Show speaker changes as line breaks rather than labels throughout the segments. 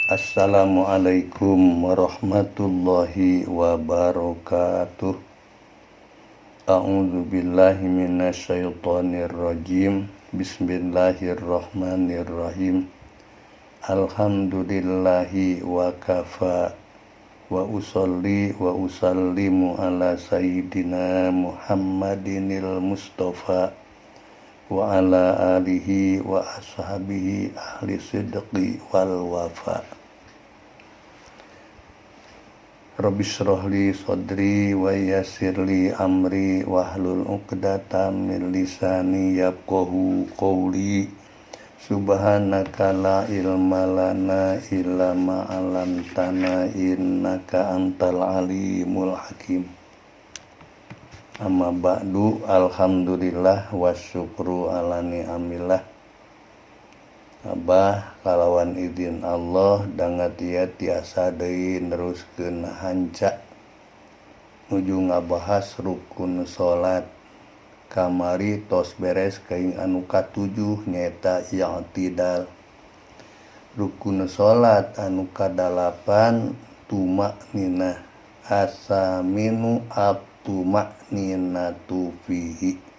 Assalamualaikum warahmatullahi wabarakatuh. A'udzu billahi minasyaitonir rajim. Bismillahirrahmanirrahim. Alhamdulillahi wa kafa wa usolli wa usallimu ala sayyidina Muhammadinil Mustafa wa ala alihi wa ashabihi ahli sidqi wal wafa. Rabbi shrah li sadri wa yassir li amri wahlul 'uqdatam min lisani yafqahu qawli. Subhanaka la ilma lana illa ma 'allamtana innaka antal alimul hakim. Amma ba'du, alhamdulillah wasyukru ala ni'amillah. Abah kalawan izin Allah dangat ieu tiasa deui neruskeun hanca nuju ngabahas rukun salat. Kamari tos beres kaing anu katujuh nyaeta i'tidal. Rukun salat anu kadalapan tumakninah, asaminu at-tumakninatu fihi.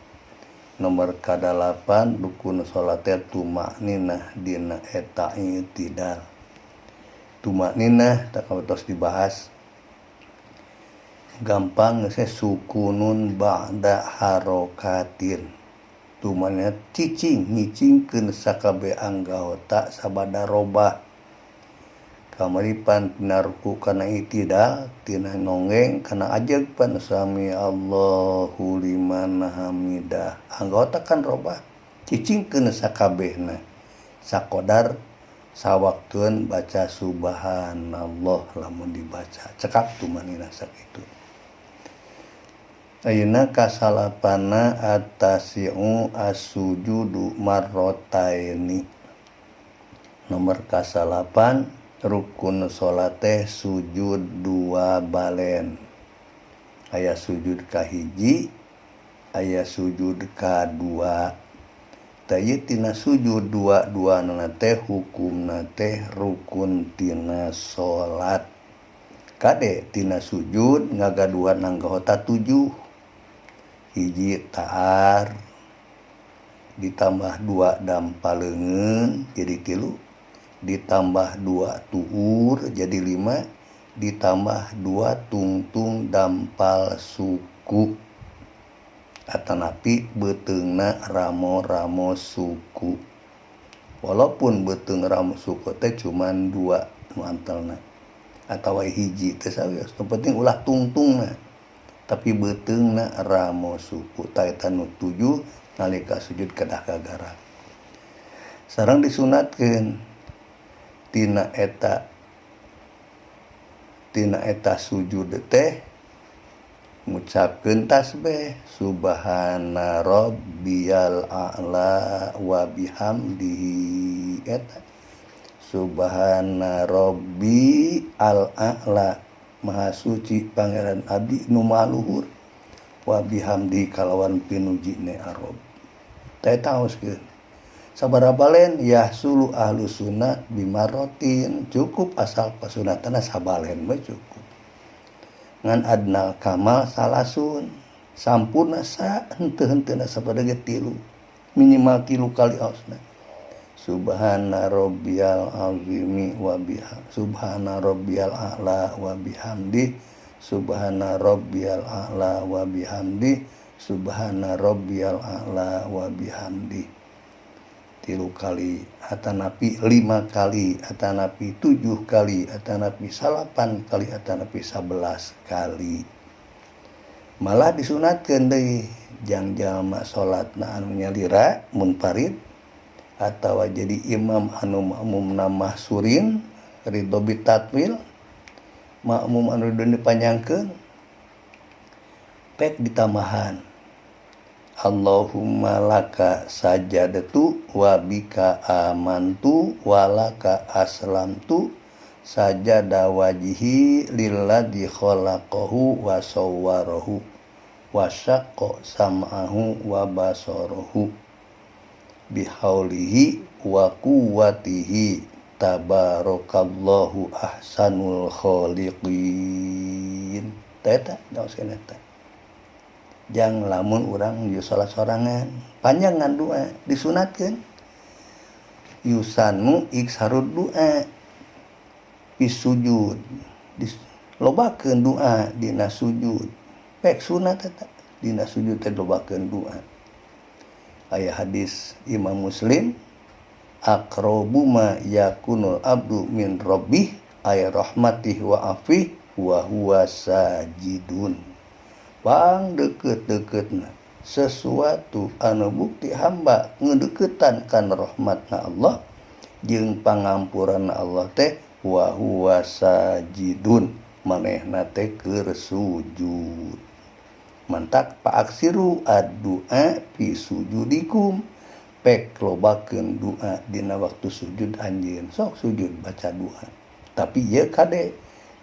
Nomor kadalapan rukun salat teh tumakninah dina eta i'tidal. Tumakninah tak tos dibahas. Gampang geus sukunun ba'da harokatin. Tumakninah cicing nyicingkeun sakabeh anggota sabada robah. Kamari pan tina ruku kana i'tidal tina nonggeng kana ajeg pan sami Allahu liman hamidah. Anggota kan robah cicingkeun sakabehna sakodar sawaktueun baca subhanallah lamun dibaca cekap tumaninah sakitu. Ayeuna kasalapana at-tasi'u as-sujudu marrataini. Nomor kasalapan rukun salat teh sujud dua balen. Aya sujud kahiji, aya sujud kadua. Tah ieu tina sujud dua-duana teh hukumna teh rukun tina salat. Kade tina sujud ngagaduhan anggota 7. Hiji taar ditambah 2 dampa leungeun jadi 3, ditambah 2 tuur jadi 5, ditambah 2 tungtung dampal suku atanapi beuteungna ramo-ramo suku. Walaupun beuteung ramo suku teh cuman 2 nu antelna atawa hiji teh sawios, nu penting ulah tungtungna tapi beuteungna ramo suku. Ta eta nu 7 nalika sujud kedah kagarak. Sareng disunatkeun tina eta sujud teh ngucapkeun tasbih subhana rabbiyal a'la wa bihamdihi. Eta subhana rabbi al a'la, maha suci pangeran abdi nu maha luhur, wa bihamdi kalawan pinujine arob. Teh taoskeun sabaraha balen yahsulu ahlu sunnah bimarotin, cukup asal kasunatana sabalen we cukup. Ngan adnal kamal salasun, sampurna sa henteu-henteuna sabada ge 3, minimal 3 kali aosna. Subhana rabbiyal azimi wa biha, subhana rabbiyal a'la wa bihamdi, subhana rabbiyal a'la wa bihamdi, subhana rabbiyal a'la wa bihamdi. 3 kali atanapi 5 kali atanapi 7 kali atanapi 9 kali atanapi 11 kali. Malah disunatkeun deui jang jalma salatna anu nyalira munfarid atawa jadi imam anu makmumna mahsurin ridho bitatwil, makmum anu dipanjangkeun pek ditambahan Allahumma laka sajadatu wa bika amantu wa laka aslamtu sajada wajhi lilladzi khalaqahu wa sawwarahu wa syaqqa sam'ahu wa basarahu bihaulihi wa quwwatihi. Tabarakallahu ahsanul khaliqin. Tah eta daoskeun eta. Jang lamun urang ieu salat sorangan, panjangan doa disunatkeun. Yusanu iksarud doa fi sujud. Lobakeun doa dina sujud. Pek sunat eta dina sujud teh lobakeun doa. Aya hadis Imam Muslim, aqrabu ma yakunul abdu min rabbih ay rahmatih wa afih wa huwa sajidun. Pang deket-deketna sesuatu anu bukti hamba ngedeketan kan rahmatna Allah jeung pangampuran Allah teh wa huwa sajidun, manehna teh keur sujud. Mantak faaksiru ad-du'a fi sujudikum, pek lobakeun doa dina waktu sujud anjeun. Sok sujud baca doa. Tapi ieu kade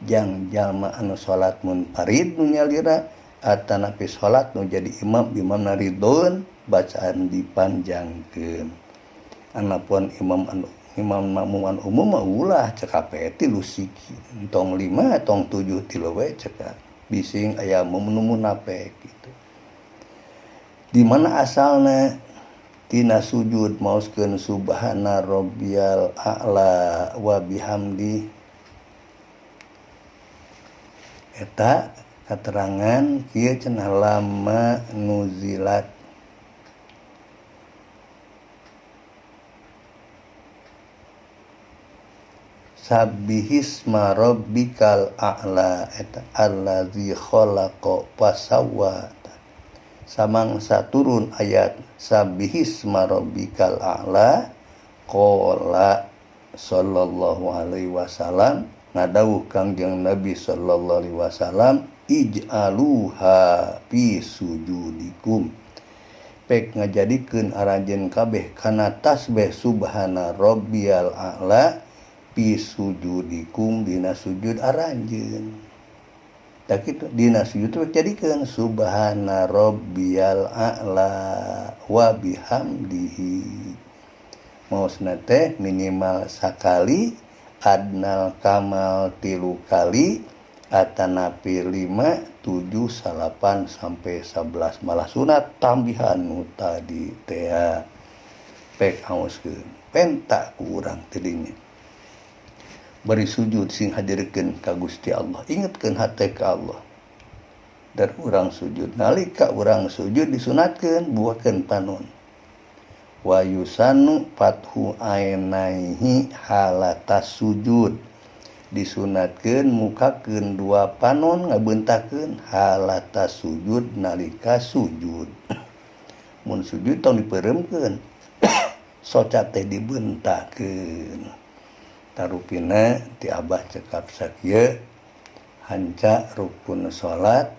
jang jalma anu salat munfarid nu nyalira atanapi salat nu jadi imam, imamna ridhoeun bacaan dipanjangkeun. Anapun imam anu imam makmum anu umum mah ulah cekap 3 siki, tong 5 tong 7 tilu we cekap. Bising aya nu munafik gitu. Di mana asalna tina sujud maoskeun subhana rabbiyal a'la wa bihamdi. Eta katerangan kieu cenah lama nuzilat. Sabbihisma rabbikal a'la eta allazi khalaqa fasawwa. Samangsa turun ayat sabbihisma rabbikal a'la qala sallallahu alaihi wasallam ngadawuh Kangjeng Nabi sallallahu alaihi wasallam ij'aluha fi sujudikum. Pek ngajadikeun aranjeun kabeh kana tasbih subhana rabbiyal a'la fi sujudikum dina sujud aranjeun. Tah kitu dina sujud teh jadikeun subhana rabbiyal a'la wa bihamdihi. Maosna teh minimal sakali, adnal kamal 3 kali, atanapi 5, 7, 9 sampai 11 malah sunat tambihan nu tadi teh. Pek aoskeun penta ku urang tidinya. Bari sujud sing hadirkeun ka Gusti Allah, ingetkeun hate ka Allah. Dan urang sujud nalika urang sujud disunatkeun buakeun panon. Wa yusanu fathu ainaihi halatas sujud. Disunatkeun mukakeun dua panon ngabeuntakeun halatas sujud nalika sujud. Mun sujud tong dipeuremkeun. Soca teh dibeuntakeun. Tarupina ti abah cekap sakieu hanca rukun salat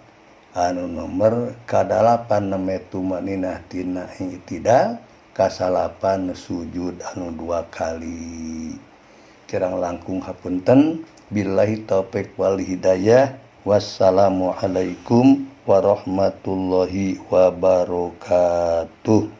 anu nomor kadalapan neme tumaninah tina i'tidal kasalapan sujud anu 2 kali. Kirang langkung hapunten, billahi taufik wal hidayah. Wassalamualaikum warahmatullahi wabarakatuh.